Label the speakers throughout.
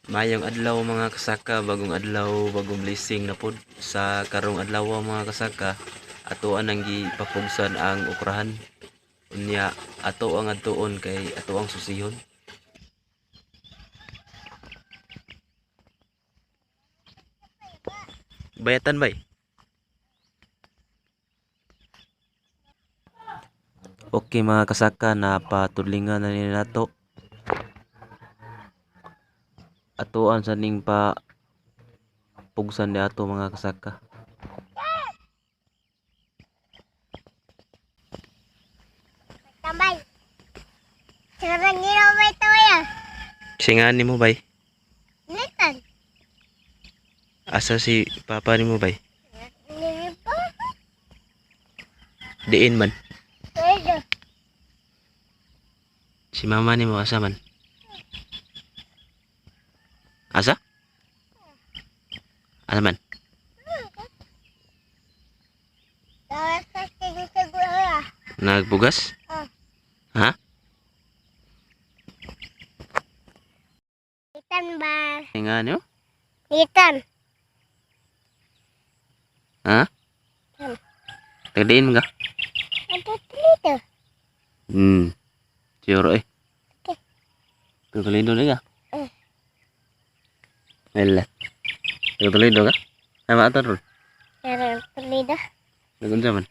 Speaker 1: Maayong adlaw, mga kasaka, bagong adlaw, bagong blessing na pod sa karong adlaw, mga kasaka. Ato ang gipapugsan ang okrahan. Unya ato ang adtuon kay ato ang susihon. Bayatan bay. Okay, mga kasaka, napatudlingan na ni nato. Atoan sa ning pa pugsan ni ato, mga kasaka.
Speaker 2: Tambay. Sarang nilo ba ito ya?
Speaker 1: Singan nimo, bay?
Speaker 2: Litan.
Speaker 1: Asa si papa nimo, bay?
Speaker 2: Nilo pa.
Speaker 1: Diin man?
Speaker 2: Pwede.
Speaker 1: Si mama nimo asa man? Asa? Asa man?
Speaker 2: Tawa sa siguro.
Speaker 1: Nagbugas?
Speaker 2: Ah.
Speaker 1: Ha?
Speaker 2: Litan ba?
Speaker 1: Singan nimo?
Speaker 2: Litan.
Speaker 1: Ha?
Speaker 2: Hmm.
Speaker 1: Tagadiin man ka?
Speaker 2: Ito dito.
Speaker 1: Siguro eh.
Speaker 2: Okay.
Speaker 1: Tutuloy doon ka?
Speaker 2: Eh.
Speaker 1: Wala. Tutuloy doon ka? Ay, maata ron.
Speaker 2: Sarang tulido.
Speaker 1: Nagunsa man?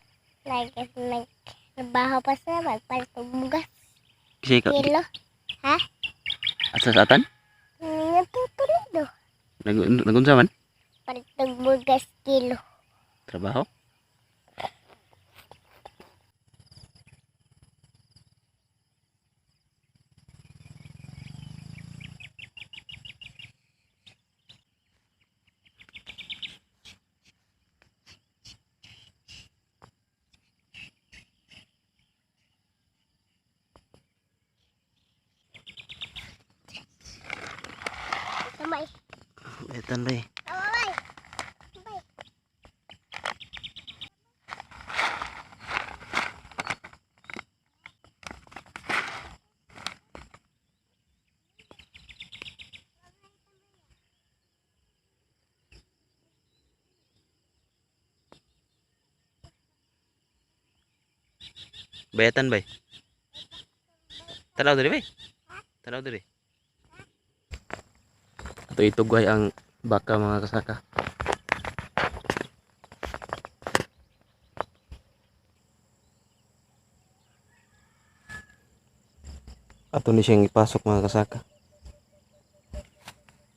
Speaker 2: Like, nag trabaho pa sa magpalit og bugas.
Speaker 1: Kasi ka,
Speaker 2: Kilo. Ha?
Speaker 1: Asa sa atan?
Speaker 2: Nga tulido.
Speaker 1: Nagunsa man?
Speaker 2: Palit og bugas kilo.
Speaker 1: Trabaho?
Speaker 2: Tambay.
Speaker 1: Etan bay.
Speaker 2: Tambay. Tambay.
Speaker 1: Bayatan bay. Tanaw diri, bay. Tanaw diri. Ato itugay ang baka, mga kasaka. Ato ni siyang ipasok, mga kasaka.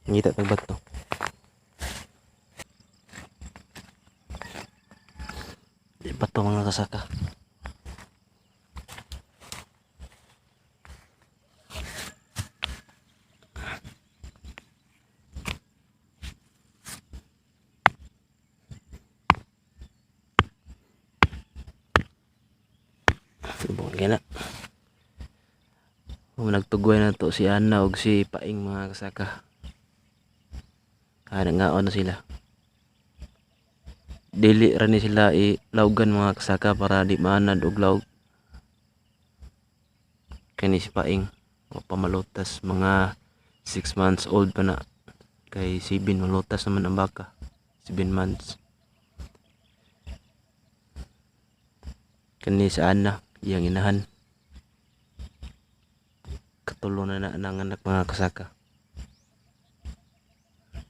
Speaker 1: Ngita tag bato. Bato, mga kasaka. Subong kaya na. Kung nagtugoy na to si Ana og si Paing, mga kasaka. Ah, nangaon na sila. Dili ra ni sila ilawgan, mga kasaka, para di maanad og lawg. Kani si Paing wa pa malutas, mga 6 months old pa na. Kay 7 malutas naman ang baka. 7 months. Kani sa Ana, iyang inahan. Katulo na na ang anak, mga kasaka.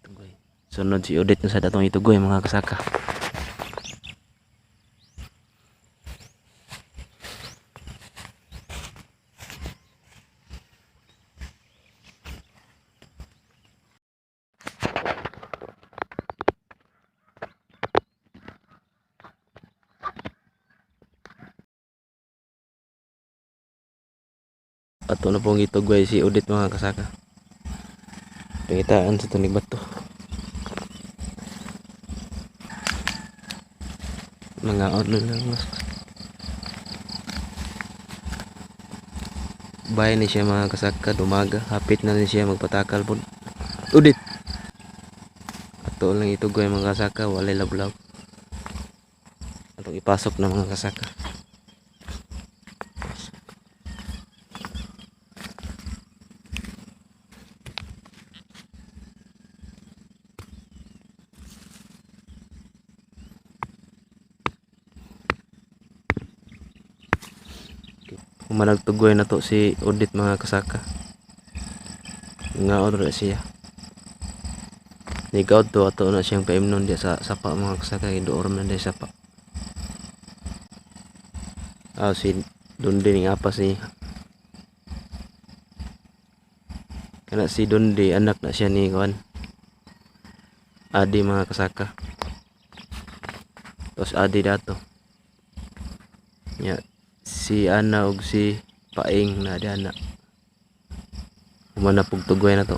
Speaker 1: Tugoy. Sunod si Odette na sa datong itugoy, mga kasaka. Ato na pong itugoy si Odette, mga kasaka. Pangitaan sa tunig bato. Mga outlo lang mas. Bahay ni siya, mga kasaka, dumaga. Hapit na ni siya magpatakal po. Udit! Ato lang itugoy, mga kasaka, walay lablab. Atong ipasok na, mga kasaka. Pasok. Human nagtugoy na to si Udit, mga kasaka. Nga na siya. Nigaw to ato na siyang paimnon diya sa sapa, mga kasaka, kay duor man diya sapa. Ah, si Dundi ning apas ni. Kana si Dundi, anak na siya ni kuan. Adi, mga kasaka. Tapos adi dato. Ya, si Ana ug si Paing na di ana. Human na pugtugoy na to.